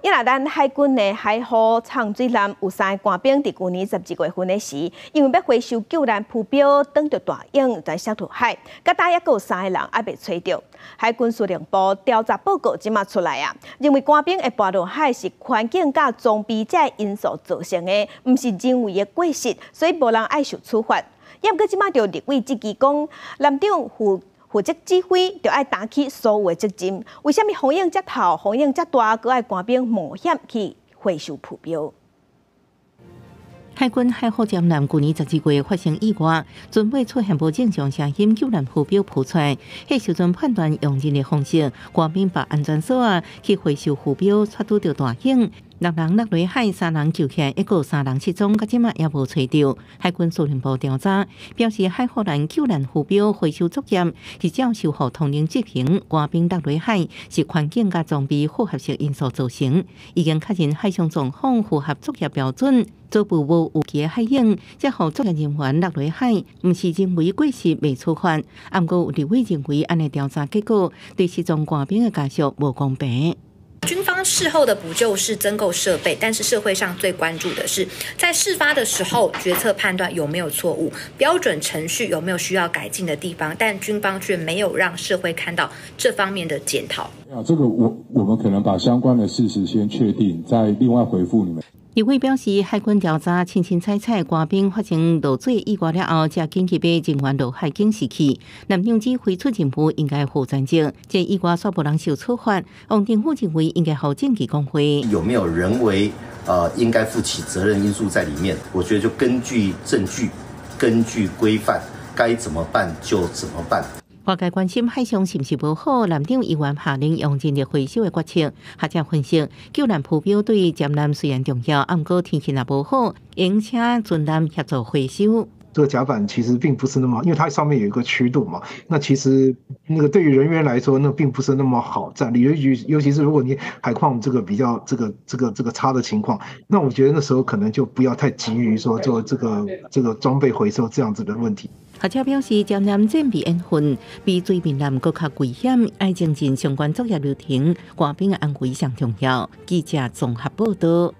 伊若咱海軍的海虎藏水艦有三个官兵，佇舊年12月份的時，因為欲回收救難浮標，撞著大湧在摔落海，佮今猶閣有三个人猶未揣著。海軍司令部調查報告這馬出來啊，認為官兵會跋落海是環境佮裝備這因素造成的，毋是人為的過失，所以無人愛受處罰。猶毋過這馬就立委質疑講，艦長負責指揮，就愛擔起所有的責任。為啥物風湧遮透、風湧遮大，閣愛官兵冒險去回收浮標？海軍海虎艦艦舊年12月發生意外，船尾出現無正常聲音，救難浮標浮出來。彼時陣判斷用人力方式，官兵縛安全索仔去回收浮標，卻拄著大湧，六人落佇海，三人救起來，猶閣有三人失蹤，到這馬猶無揣著。海軍司令部調查表示，海虎艦救難浮標回收作業是照修護通令執行，官兵落佇海是環境佮裝備複合式因素造成，已經確認海上狀況符合作業標準。初步無預期的海湧，才予作業人員落佇海，毋是人為過失袂處罰。毋過有立委認為，按呢調查結果對失蹤官兵的家屬無公平。軍方事後的補救是增購設備，但是社會上最關注的是，在事發的時候決策判斷有沒有錯誤，標準程序有沒有需要改進的地方，但軍方卻沒有讓社會看到這方面的檢討。啊，這個我們可能把相關的事實先確定，再另外回覆你們。立委表示，海軍調查清清楚楚，官兵發生落水意外了後，才緊急派人員落海警示器。艦長指揮出任務應該負全責，這意外煞無人受處罰。王定宇認為應該予證據講話。有沒有人為應該負起責任因素在裡面？我覺得就根據證據、根據規範，該怎麼辦就怎麼辦。外界關心海上是毋是無好，艦長依然下令用人力回收的決策。學者分析，救難浮標對潛艦雖然重要，毋過天氣若無好，應請船艦協助回收。這個甲板其實並不是那麼，因為它上面有一個曲度嘛。那其實那個對於人員來說，那並不是那麼好站立，尤其是如果你海況這個比較這個差的情況，那我覺得那時候可能就不要太急於說做這個裝備回收這樣子的問題。學者表示，潛艦戰備演訓比水面艦閣較危險，愛精進相關作業流程，官兵的安危上重要。記者綜合報道。